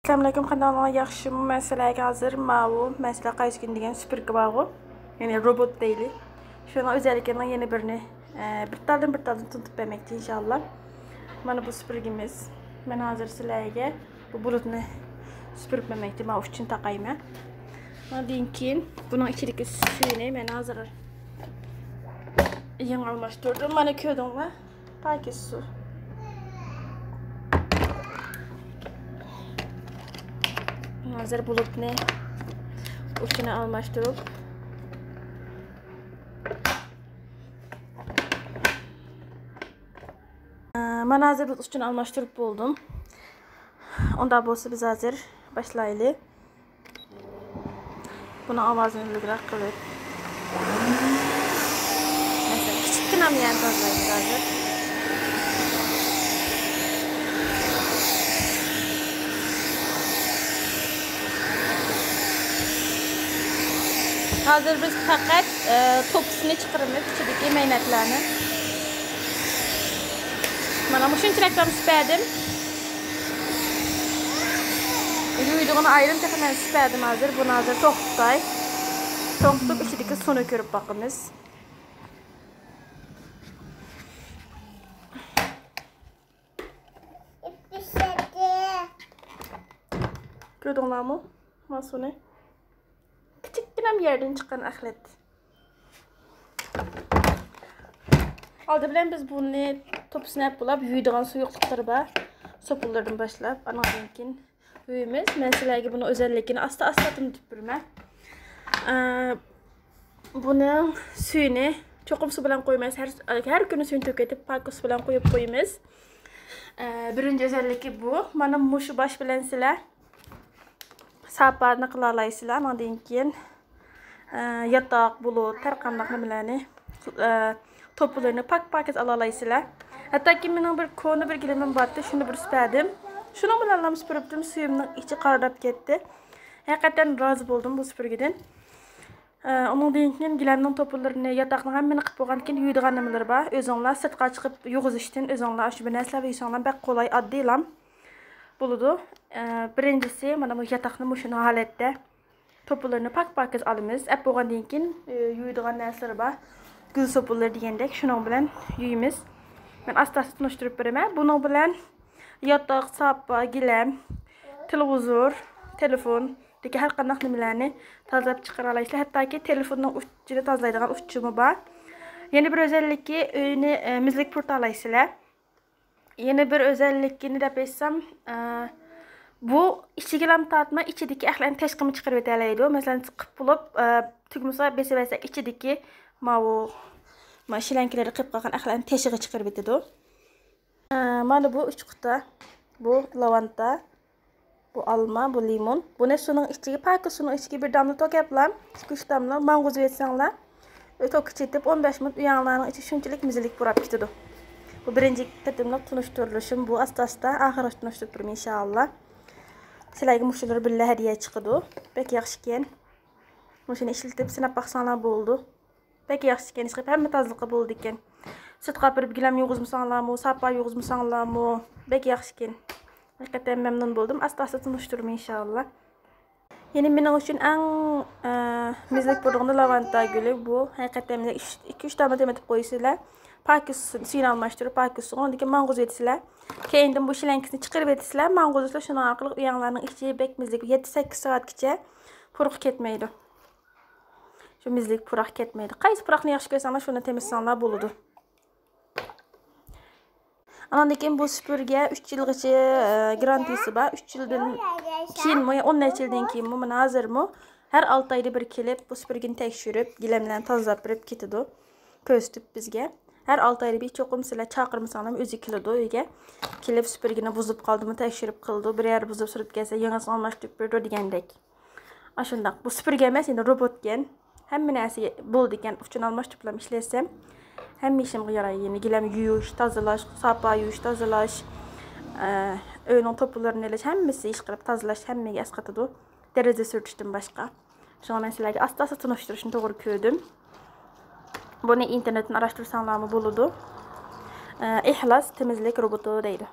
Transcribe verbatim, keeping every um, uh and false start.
ئەسسالامۇئەلەيكۇم، قانداقلىرىڭلار، ياخشىمۇ؟ مەن سىلەرگە ھازىر ماۋۇ، مەن سىلەرگە قايسى كۈن دېگەن سۈپۈرگە بارغۇ، يەنى روبوت دەيلى. شۇنىڭ ئۆزەللىكىنىڭ يەنە بىرىنى، ئە، بىر تالدىن بىر تالدىن تونۇتۇپ بەرمەكچى، ئىنشاللا. مانا بۇ سۈپۈرگىمىز. مەن ھازىر سىلەرگە بۇ بۇلۇتنى سۈپۈرۈپ بەرمەكچى، ماۋۇ ئۇچىنى تاقايمەن. ئاندىن كېيىن بۇنىڭ ئىچىدىكى سۈيىنى مەن ھازىر يېڭى ئالماشتۇردۇم. مانا كۆردۈڭلار. پاكىز سۇ. ھازىر بۇلۇتنى ئۇچىنى ئالماشتۇرۇپ، مانا ھازىر بۇلۇت ئۇچىنى ئالماشتۇرۇپ بولدۇم. ئۇنداق بولسا بىز ھازىر باشلايلى. بۇنىڭ ئاۋازىنى ئۈزۈكرەك قىلىپ، مەسىلەن، كىچىككىنە يەرنى تازىلايمىز ھازىر. ھازىر بىز پەقەت، ئە، توپىسىنى چىقىرىمىز، ئىچىدىكى مەينەتلەرنى. مانا مۇشۇنچىلىك تام سۈپەدىم. يۇيىدىغىنى ئايرىم تېخى مەن سۈپەدىم ھازىر. بۇنى ھازىر توختىتاي. توختىتىپ ئىچىدىكى سۇنى كۆرۈپ باقىمىز. كۆردۈڭلارمۇ؟ مانا سۇنى. كىچىككىنە يەردىن چىققان ئەخلەت. ئالدى بىلەن بىز بۇنى توپىسىنى ئەپ بولاپ يۇيىدىغان سۇيۇقلۇقلىرى بار. سوپۇنلىرىدىن باشلاپ، ئانىڭدىن كېيىن يۇيىمىز. مەن سىلەرگە بۇنى ئۆزەللىكىنى ئاستا-ئاستا تونۇتۇپ بېرىمەن. ئە، بۇنىڭ سۈيىنى چوقۇم سۇ بىلەن قۇيمايمىز. ھەر، ھەر كۈنى سۈيىنى تۆكۈۋېتىپ، پاكىز سۇ بىلەن قۇيۇپ قويىمىز. ئە، بىرىنچى ئۆزەللىكى بۇ. مانا مۇشۇ باش بىلەن سىلەر ساپانى قىلالايسىلەر. ئاندىن كېيىن، ئە، ياتاق، بۇلۇت، ھەر قانداق نېمىلەرنى، ئە، توپىلىرىنى پاك-پاكىز ئالالايسىلەر. ھەتتاكى مېنىڭ بىر كونا بىر گىلىمىم بارتى، شۇنى بىر سۈپەردىم. شۇنىڭ بىلەنلا سۈپۈرۈپتىم، سۈيۈمنىڭ ئىچى قارىداپ كەتتى. ھەقىقەتەن رازى بولدۇم بۇ سۈپۈرگىدىن. ئە، ئۇنىڭدىن كېيىن گىلەمنىڭ توپىلىرىنى، ياتاقنىڭ ھەممىنى قىلىپ بولغاندىن كېيىن يۇيىدىغان نېمىلىرى بار. ئۆزۈڭلار سىرتقا چىقىپ يۇغۇزۇشتىن ئۆزۈڭلار ئاشۇ بىر نەرسىلەر بىلەن يۇساڭلار بەك قولاي، ئاددىيلام بولىدۇ. ئە، بىرىنچىسى، مانا بۇ ياتاقنى مۇشۇ ھالەتتە توپىلىرىنى پاك-پاكىز ئالىمىز. ئەپ بولغاندىن كېيىن، ئە، يۇيىدىغان نەرسىلىرى بار. گۈل سوپۇنلىرى دېگەندەك، شۇنىڭ بىلەن يۇيىمىز. مەن ئاستا-ئاستا تونۇشتۇرۇپ بېرىمەن. بۇنىڭ بىلەن ياتاق، ساپا، گىلەم، تېلېۋىزور، تېلېفون، دىكى ھەر قانداق نېمىلەرنى تازىلاپ چىقىرالايسىلەر. ھەتتاكى تېلېفوننىڭ ئۇچىنى تازىلايدىغان ئۇچىمۇ بار. يەنە بىر ئۆزەللىكى، ئۆينى، ئە، مېزلىك پۇرىتالايسىلەر. يەنە بىر ئۆزەللىكىنى دەپ ئېيتسام، ئە، بۇ ئىچىگىلام تارتماي، ئىچىدىكى ئەخلەتنى تېشىغىمۇ چىقىرىۋېتەلەيدۇ. مەسىلەن، قىپ بولۇپ، ئە، تۈگمىسىگە بېسىۋەرسەك، ئىچىدىكى ماۋۇ، ما شىلەنكىلىرى قېلىپ قالغان ئەخلەتنى تېشىغا چىقىرىۋېتىدۇ. ئە، مانا بۇ ئۈچ قۇتا. بۇ لاۋاندا، بۇ ئالما، بۇ لىمون. بۇنى سۇنىڭ ئىچىگە، پاكىز سۇنىڭ ئىچىگە بىر داملا توكەپلا، ئىككى-ئۈچ داملا ماڭغۇزۇۋەتسەڭلار، توكى چېتىپ، ئون بەش مىنۇت ئۆيۈڭلارنىڭ ئىچى شۇنچىلىك مېزىلىك پۇراپ كېتىدۇ. بۇ بىرىنچى قېتىملىق تونۇشتۇرۇلۇشۇم. بۇ ئاستا-ئاستا ئاخىرغىچە تونۇشتۇرۇپ بېرىمەن، ئىنشائاللا. سىلەرگە مۇشۇلار بىللە ھەدىيە چىقىدۇ. بەك ياخشىكەن. مۇشۇنى ئىشلىتىپ سىناپ باقساڭلار بولىدۇ. بەك ياخشىكەن، ئىشقىلىپ ھەممە تازىلىقى بولىدىكەن. سىرتقا ئاپىرىپ گىلەم يۇغۇزمىساڭلارمۇ، ساپا يۇغۇزمىساڭلارمۇ، بەك ياخشىكەن. ھەقىقەتەن مەمنۇن بولدۇم. ئاستا-ئاستا تونۇشتۇرىمەن، ئىنشائاللا. يەنە مېنىڭ ئۈچۈن ئەڭ، ئە، مېزىلىك پۇرىغىنى لاۋاندا گۈلى. بۇ ھەقىقەتەن مېنىڭ ئىككى-ئۈچ دانە تېمىتىپ قويىسىلەر. پاكىز سۈ-، سۈيىنى ئالماشتۇرۇپ، پاكىز سۇغا ئاندىن كېيىن ماڭغۇزۇۋېتىسىلەر. كەينىدىن بۇ شىلەنكىسىنى چىقىرىۋېتىسىلەر، ماڭغۇزۇسىلەر. شۇنىڭ ئارقىلىق ئۆيۈڭلارنىڭ ئىچى بەك مېزىلىك، يەتتە-سەككىز سائەتكىچە پۇرىقى كەتمەيدۇ. شۇ مېزىلىك پۇراق كەتمەيدۇ. قايسى پۇراقنى ياخشى كۆرسەڭلار، شۇنى تېمىتساڭلار بولىدۇ. ئاناندىن كېيىن بۇ سۈپۈرگە ئۈچ يىلغىچە، ئە، گارانتىيىسى بار. ئۈچ يىلدىن كېيىنمۇ، يا ئون نەچچە يىلدىن كېيىنمۇ، مانا ھازىرمۇ ھەر ئالتە ئايدا بىر كېلىپ، بۇ سۈپۈرگىنى تەكشۈرۈپ، گىلەملەرنى تازىلاپ بېرىپ كېتىدۇ. كۆرسىتىپ بىزگە. ھەر ئالتە ئايدا بىر، چوقۇم سىلەر چاقىرمىساڭلارمۇ ئۆزى كېلىدۇ ئۆيگە. كېلىپ سۈپۈرگىنى بۇزۇپ قالدىمۇ تەكشۈرۈپ قىلىدۇ. بىرەر بۇزۇپ سۈرۈپ كەلسە يېڭىسىنى ئالماشتۇرۇپ بېرىدۇ دېگەندەك. ئاشۇنداق. بۇ سۈپۈرگە ئەمەس، ئەمدى روبوتكەن. ھەممە نەرسە بولىدىكەن. ئۇچىنى ئالماشتۇرۇپلا ئىشلەتسەم، ھەممە ئىشىمغا يارايدۇ. يەنە گىلەم يۇيۇش، تازىلاش، ساپا يۇيۇش، تازىلاش، ئە، ئۆينىڭ توپىلىرىنى ئېلىش، ھەممىسى ئىشقىلىپ تازىلاش، ھەممىگە ئەسقاتىدۇ. دېرىزە سۈرتۈشتىن باشقا. شۇڭا مەن سىلەرگە ئاستا-ئاستا تونۇشتۇرۇشنى توغرا كۆردۈم. بۇنى ئىنتېرنېتتىن ئاراشتۇرساڭلارمۇ بولىدۇ. ئە، ئىخلاس تېمىزلىك روبوتى دەيدۇ.